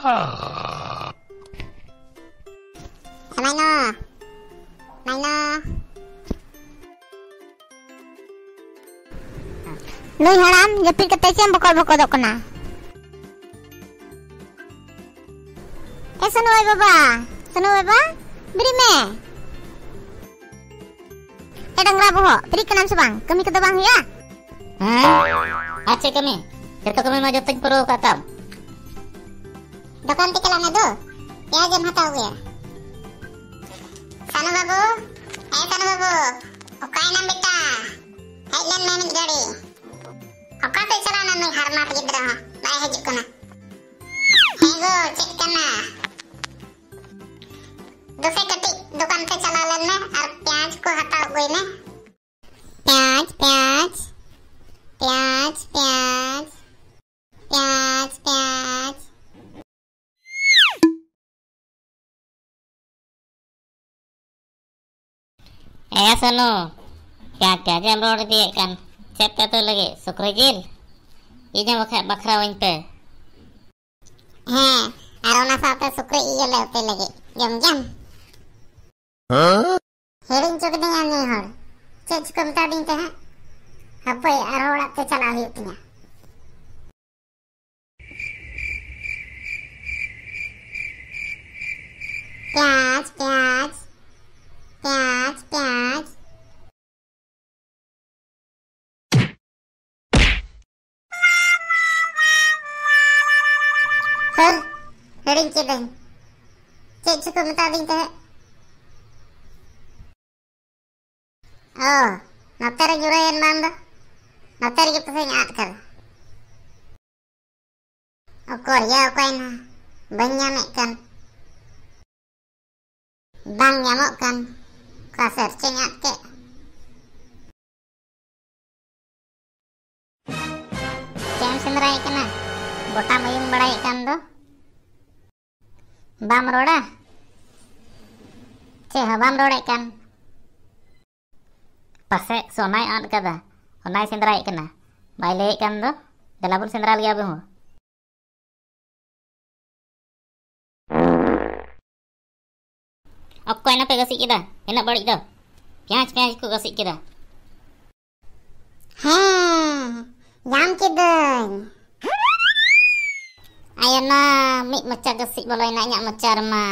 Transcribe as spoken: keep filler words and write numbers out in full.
ᱮ ᱢᱟᱭᱱᱚ, ᱢᱟᱭᱱᱚ᱾ ᱱᱩᱭ ᱦᱟᱲᱟᱢ ᱡᱟᱹᱯᱤᱫ ᱠᱟᱛᱮ ᱪᱮᱫ ᱮᱢ ᱵᱚᱠᱚᱫ ᱵᱚᱠᱚᱫᱚᱜ ᱠᱟᱱᱟ? ᱮ ᱥᱚᱱᱩ ᱟᱭ ᱵᱟᱵᱟ, ᱥᱚᱱᱩ ᱵᱟᱵᱟ, ᱵᱮᱨᱮᱫ ᱢᱮ᱾ ᱮ ᱰᱟᱝᱨᱟ ᱵᱚᱦᱚᱜ, ᱵᱮᱨᱮᱫ ᱠᱟᱱᱟᱢ ᱥᱮ ᱵᱟᱝ? ᱠᱟᱹᱢᱤ ᱠᱚᱫᱚ ᱵᱟᱝ ᱦᱩᱭᱩᱜᱼᱟ? ᱦᱮᱸ? ᱟᱨ ᱪᱮᱫ ᱠᱟᱹᱢᱤ? ᱡᱚᱛᱚ ᱠᱟᱹᱢᱤ ᱢᱟ ᱡᱚᱛᱚᱧ ᱯᱩᱨᱟᱹᱣ ᱟᱠᱟᱫ ᱛᱟᱢ᱾ ᱫᱚᱠᱟᱱ ᱛᱮ ᱪᱟᱞᱟᱜ ᱢᱮ ᱫᱩ, ᱯᱮᱸᱭᱟᱡᱽ ᱮᱢ ᱦᱟᱛᱟᱣ ᱟᱹᱜᱩᱭᱟ᱾ ᱥᱟᱱᱩ ᱵᱟᱹᱵᱩ, ᱮ ᱥᱟᱱᱩ ᱵᱟᱹᱵᱩ, ᱚᱠᱟᱭᱮᱱᱟᱢ ᱵᱮᱴᱟ? ᱦᱮᱡ ᱞᱮᱱ ᱢᱮ ᱢᱤᱫ ᱜᱷᱟᱹᱲᱤ᱾ ᱚᱠᱟ ᱥᱮᱫ ᱪᱟᱞᱟᱣ ᱮᱱᱟ ᱱᱩᱭ ᱦᱟᱨᱢᱟᱛ ᱜᱤᱫᱽᱨᱟᱹ ᱦᱚᱸ ᱵᱟᱭ ᱦᱤᱡᱩᱜ ᱠᱟᱱᱟ? ᱦᱮᱸ ᱜᱳ, ᱪᱮᱫ ᱠᱟᱱᱟ? ᱫᱩᱥᱮ ᱠᱟᱹᱴᱤᱡ ᱫᱚᱠᱟᱱ ᱛᱮ ᱪᱟᱞᱟᱣ ᱞᱮᱱ ᱢᱮ ᱟᱨ ᱯᱮᱸᱭᱟᱡᱽ ᱠᱚ ᱦᱟᱛᱟᱣ ᱟᱹᱜᱩᱭ ᱢᱮ᱾ ᱯᱮᱸᱭᱟᱡᱽ, ᱯᱮᱸᱭᱟᱡᱽ, ᱯᱮᱸᱭᱟᱡᱽ, ᱯᱮᱸᱭᱟᱡᱽ, ᱯᱮᱸᱭᱟᱡᱽ, ᱯᱮᱸᱭᱟᱡᱽ᱾ ᱮᱭᱟ ᱥᱟᱱᱩ, ᱯᱮᱸᱭᱟᱡᱽ ᱯᱮᱸᱭᱟᱡᱽ ᱮᱢ ᱨᱚᱲ ᱤᱫᱤᱭᱮᱫ ᱠᱟᱱ, ᱪᱮᱫ ᱯᱮ ᱩᱛᱩ ᱞᱟᱹᱜᱤᱫ? ᱥᱩᱠᱨᱤ ᱡᱤᱞ? ᱤᱧ ᱦᱚᱸ ᱵᱟᱠᱷᱟᱡ ᱵᱟᱠᱷᱨᱟᱣᱟᱹᱧ ᱯᱮ᱾ ᱦᱮᱸ, ᱟᱨ ᱚᱱᱟ ᱥᱟᱶᱛᱮ ᱥᱩᱠᱨᱤ ᱤᱭᱟᱹ ᱞᱮ ᱩᱛᱩᱭ ᱞᱟᱹᱜᱤᱫ, ᱡᱚᱢ ᱜᱮᱭᱟᱢ? ᱦᱤᱲᱤᱧ ᱦᱚᱪᱚ ᱠᱤᱫᱤᱧᱟ ᱱᱩᱭ ᱦᱚᱲ᱾ ᱪᱮᱫ ᱪᱚᱠᱚ ᱢᱮᱛᱟᱫᱤᱧ ᱛᱟᱦᱮᱸᱫ? ᱦᱟᱯᱳᱭ, ᱟᱨᱦᱚᱸ ᱚᱲᱟᱜ ᱛᱮ ᱪᱟᱞᱟᱜ ᱦᱩᱭᱩᱜ ᱛᱤᱧᱟ᱾ ᱯᱮᱸᱭᱟᱡᱽ, ᱯᱮᱸᱭᱟᱡᱽ, ᱯᱮᱸᱭᱟᱡᱽ, ᱯᱮᱸᱭᱟᱡᱽ᱾ ᱦᱟᱹᱨ, ᱦᱤᱲᱤᱧ ᱠᱤᱫᱟᱹᱧ᱾ ᱪᱮᱫ ᱪᱚᱠᱚ ᱢᱮᱛᱟᱫᱤᱧ ᱛᱟᱦᱮᱸᱫ? ᱚ, ᱱᱚᱛᱮ ᱨᱮ ᱧᱩᱨᱦᱟᱹᱭᱮᱱ ᱵᱟᱝ ᱫᱚ᱾ ᱱᱚᱛᱮ ᱨᱮᱜᱮ ᱯᱟᱥᱮᱡ ᱟᱫ ᱠᱟᱫᱟ᱾ ᱚᱠᱚᱨᱭᱟ ᱚᱠᱟᱭᱮᱱᱟ? ᱵᱟᱹᱧ ᱧᱟᱢᱮᱫ ᱠᱟᱱ᱾ ᱵᱟᱝ ᱧᱟᱢᱚᱜ ᱠᱟᱱ᱾ ᱚᱠᱟ ᱥᱮᱫ ᱪᱚᱧ ᱟᱫ ᱠᱮᱫ᱾ ᱪᱮᱫ ᱮᱢ ᱥᱮᱸᱫᱽᱨᱟᱭᱮᱫ ᱠᱟᱱᱟ? ᱜᱚᱴᱟᱢ ᱩᱭᱩᱝ ᱵᱟᱲᱟᱭᱮᱫ ᱠᱟᱱ ᱫᱚ᱾ ᱵᱟᱢ ᱨᱚᱲᱟ? ᱪᱮᱫ ᱦᱚᱸ ᱵᱟᱢ ᱨᱚᱲᱮᱫ ᱠᱟᱱ᱾ ᱯᱟᱥᱮᱡ ᱥᱚᱱᱟᱭ ᱟᱫ ᱠᱟᱫᱟ, ᱚᱱᱟᱭ ᱥᱮᱸᱫᱽᱨᱟᱭᱮᱫ ᱠᱟᱱᱟ᱾ ᱵᱟᱭ ᱞᱟᱹᱭᱮᱫ ᱠᱟᱱ ᱫᱚ᱾ ᱫᱮᱞᱟ ᱵᱚᱱ ᱥᱮᱸᱫᱽᱨᱟ ᱞᱮᱜᱮ ᱟᱵᱚ ᱦᱚᱸ᱾ ᱚᱠᱚᱭ ᱱᱟᱯᱮ ᱜᱟᱥᱤᱡ ᱠᱮᱫᱟ? ᱛᱤᱱᱟᱹᱜ ᱵᱟᱹᱲᱤᱡ ᱫᱚ᱾ ᱯᱮᱸᱭᱟᱡᱽ, ᱯᱮᱸᱭᱟᱡᱽ ᱠᱚ ᱜᱟᱥᱤᱡ ᱠᱮᱫᱟ᱾ ᱦᱮᱸ, ᱧᱟᱢ ᱠᱤᱫᱟᱹᱧ᱾ ᱟᱭᱳ, ᱱᱟ ᱢᱤᱫ ᱢᱚᱪᱟ ᱜᱟᱥᱤᱡ ᱵᱚᱞᱚᱭᱮᱱᱟ ᱤᱧᱟᱹᱜ ᱢᱚᱪᱟ ᱨᱮᱢᱟ᱾